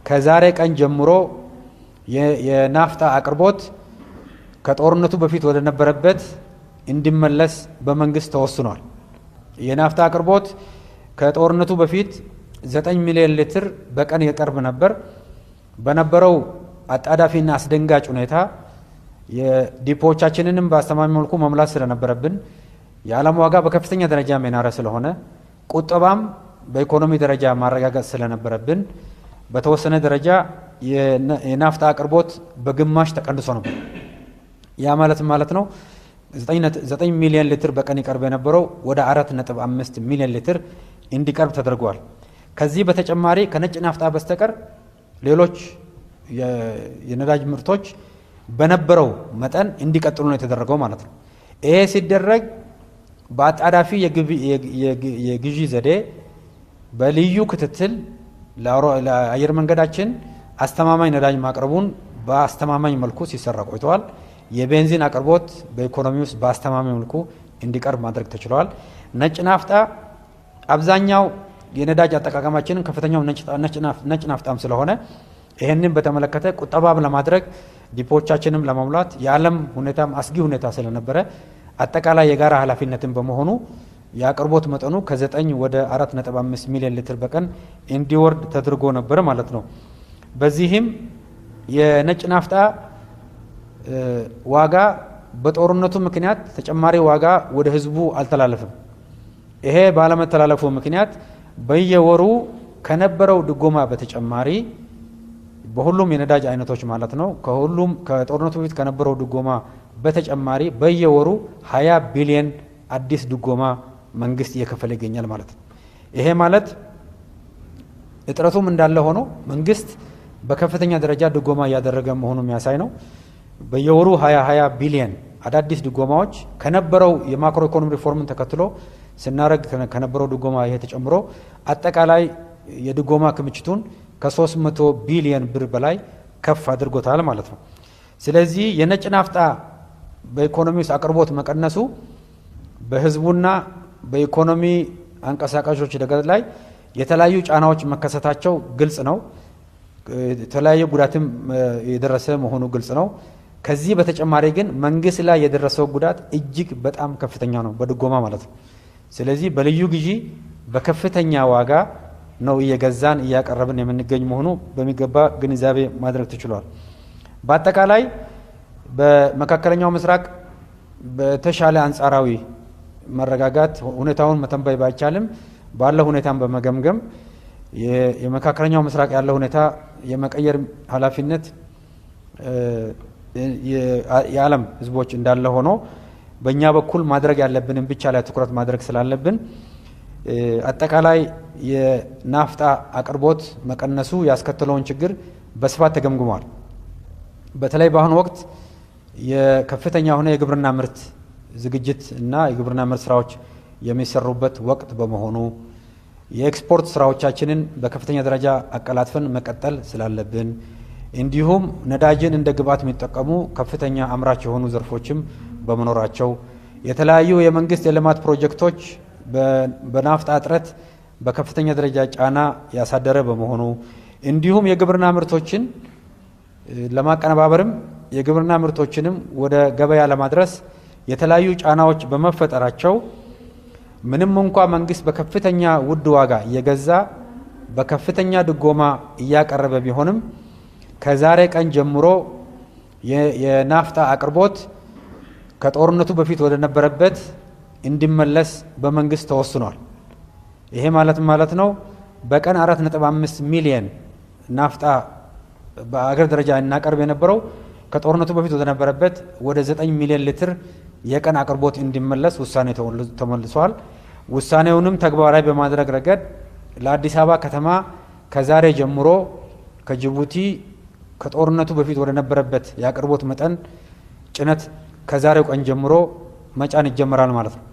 ከዛሬ ቀን ጀምሮ የናፍጣ አቅርቦት ከጦርነቱ በፊት ወደ ነበረበት እንዲመለስ በመንግስት ተወስኗል። የናፍጣ አቅርቦት ከጦርነቱ በፊት 9 ሚሊዮን ሊትር በቀን የቀርብ ነበር። በነበረው አጣዳፊና አስደንጋጭ ሁኔታ የዲፖዎቻችንንም በአስተማማኝ መልኩ መሙላት ስለነበረብን፣ የዓለም ዋጋ በከፍተኛ ደረጃ የናረ ስለሆነ፣ ቁጠባም በኢኮኖሚ ደረጃ ማረጋገጥ ስለነበረብን በተወሰነ ደረጃ የናፍጣ አቅርቦት በግማሽ ተቀንሶ ነበር። ያ ማለት ነው 9 ሚሊዮን ሊትር በቀን ይቀርብ የነበረው ወደ 4.5 ሚሊዮን ሊትር እንዲቀርብ ተደርጓል። ከዚህ በተጨማሪ ከነጭ ናፍጣ በስተቀር ሌሎች የነዳጅ ምርቶች በነበረው መጠን እንዲቀጥሉ ነው የተደረገው ማለት ነው። ይሄ ሲደረግ በአጣዳፊ የግዢ ዘዴ በልዩ ክትትል ለአየር መንገዳችን አስተማማኝ ነዳጅ ማቅረቡን በአስተማማኝ መልኩ ሲሰራ ቆይተዋል። የቤንዚን አቅርቦት በኢኮኖሚ ውስጥ በአስተማማኝ መልኩ እንዲቀርብ ማድረግ ተችሏል። ነጭ ናፍጣ አብዛኛው የነዳጅ አጠቃቀማችንን ከፍተኛው ነጭ ናፍጣም ስለሆነ ይህንን በተመለከተ ቁጠባም ለማድረግ ዲፖዎቻችንም ለመሙላት የዓለም ሁኔታም አስጊ ሁኔታ ስለነበረ አጠቃላይ የጋራ ኃላፊነትን በመሆኑ የአቅርቦት መጠኑ ከ9 ወደ 4.5 ሚሊዮን ሊትር በቀን እንዲወርድ ተደርጎ ነበር ማለት ነው። በዚህም የነጭ ናፍጣ ዋጋ በጦርነቱ ምክንያት ተጨማሪ ዋጋ ወደ ህዝቡ አልተላለፈም። ይሄ ባለመተላለፉ ምክንያት በየወሩ ከነበረው ድጎማ በተጨማሪ በሁሉም የነዳጅ አይነቶች ማለት ነው፣ ከሁሉም ከጦርነቱ በፊት ከነበረው ድጎማ በተጨማሪ በየወሩ 20 ቢሊየን አዲስ ድጎማ መንግስት እየከፈለ ይገኛል ማለት ነው። ይሄ ማለት እጥረቱም እንዳለ ሆኖ መንግስት በከፍተኛ ደረጃ ድጎማ እያደረገ መሆኑ የሚያሳይ ነው። በየወሩ 20 20 ቢሊየን አዳዲስ ድጎማዎች ከነበረው የማክሮ ኢኮኖሚ ሪፎርምን ተከትሎ ስናደርግ ከነበረው ድጎማ ይሄ ተጨምሮ አጠቃላይ የድጎማ ክምችቱን ከ300 ቢሊየን ብር በላይ ከፍ አድርጎታል ማለት ነው። ስለዚህ የነጭ ናፍጣ በኢኮኖሚ ውስጥ አቅርቦት መቀነሱ በህዝቡና በኢኮኖሚ አንቀሳቃሾች ረገድ ላይ የተለያዩ ጫናዎች መከሰታቸው ግልጽ ነው። የተለያየ ጉዳትም የደረሰ መሆኑ ግልጽ ነው። ከዚህ በተጨማሪ ግን መንግስት ላይ የደረሰው ጉዳት እጅግ በጣም ከፍተኛ ነው፣ በድጎማ ማለት ነው። ስለዚህ በልዩ ግዢ በከፍተኛ ዋጋ ነው እየገዛን እያቀረብን የምንገኝ መሆኑ በሚገባ ግንዛቤ ማድረግ ተችሏል። በአጠቃላይ በመካከለኛው ምስራቅ በተሻለ አንጻራዊ መረጋጋት፣ ሁኔታውን መተንበይ ባይቻልም ባለው ሁኔታን በመገምገም የመካከለኛው ምስራቅ ያለው ሁኔታ የመቀየር ኃላፊነት የዓለም ህዝቦች እንዳለ ሆኖ በእኛ በኩል ማድረግ ያለብንን ብቻ ላይ ትኩረት ማድረግ ስላለብን አጠቃላይ የናፍጣ አቅርቦት መቀነሱ ያስከተለውን ችግር በስፋት ተገምግሟል። በተለይ በአሁኑ ወቅት የከፍተኛ የሆነ የግብርና ምርት ዝግጅት እና የግብርና ምርት ስራዎች የሚሰሩበት ወቅት በመሆኑ የኤክስፖርት ስራዎቻችንን በከፍተኛ ደረጃ አቀላጥፈን መቀጠል ስላለብን፣ እንዲሁም ነዳጅን እንደ ግብዓት የሚጠቀሙ ከፍተኛ አምራች የሆኑ ዘርፎችም በመኖራቸው፣ የተለያዩ የመንግስት የልማት ፕሮጀክቶች በናፍጣ እጥረት በከፍተኛ ደረጃ ጫና ያሳደረ በመሆኑ፣ እንዲሁም የግብርና ምርቶችን ለማቀነባበርም የግብርና ምርቶችንም ወደ ገበያ ለማድረስ የተለያዩ ጫናዎች በመፈጠራቸው ምንም እንኳ መንግስት በከፍተኛ ውድ ዋጋ እየገዛ በከፍተኛ ድጎማ እያቀረበ ቢሆንም ከዛሬ ቀን ጀምሮ የናፍጣ አቅርቦት ከጦርነቱ በፊት ወደ ነበረበት እንዲመለስ በመንግስት ተወስኗል። ይሄ ማለት ነው በቀን 4.5 ሚሊየን ናፍጣ በአገር ደረጃ እናቀርብ የነበረው ከጦርነቱ በፊት ወደ ነበረበት ወደ 9 ሚሊዮን ሊትር የቀን አቅርቦት እንዲመለስ ውሳኔ ተመልሷል። ውሳኔውንም ተግባራዊ በማድረግ ረገድ ለአዲስ አበባ ከተማ ከዛሬ ጀምሮ ከጅቡቲ ከጦርነቱ በፊት ወደ ነበረበት የአቅርቦት መጠን ጭነት ከዛሬው ቀን ጀምሮ መጫን ይጀመራል ማለት ነው።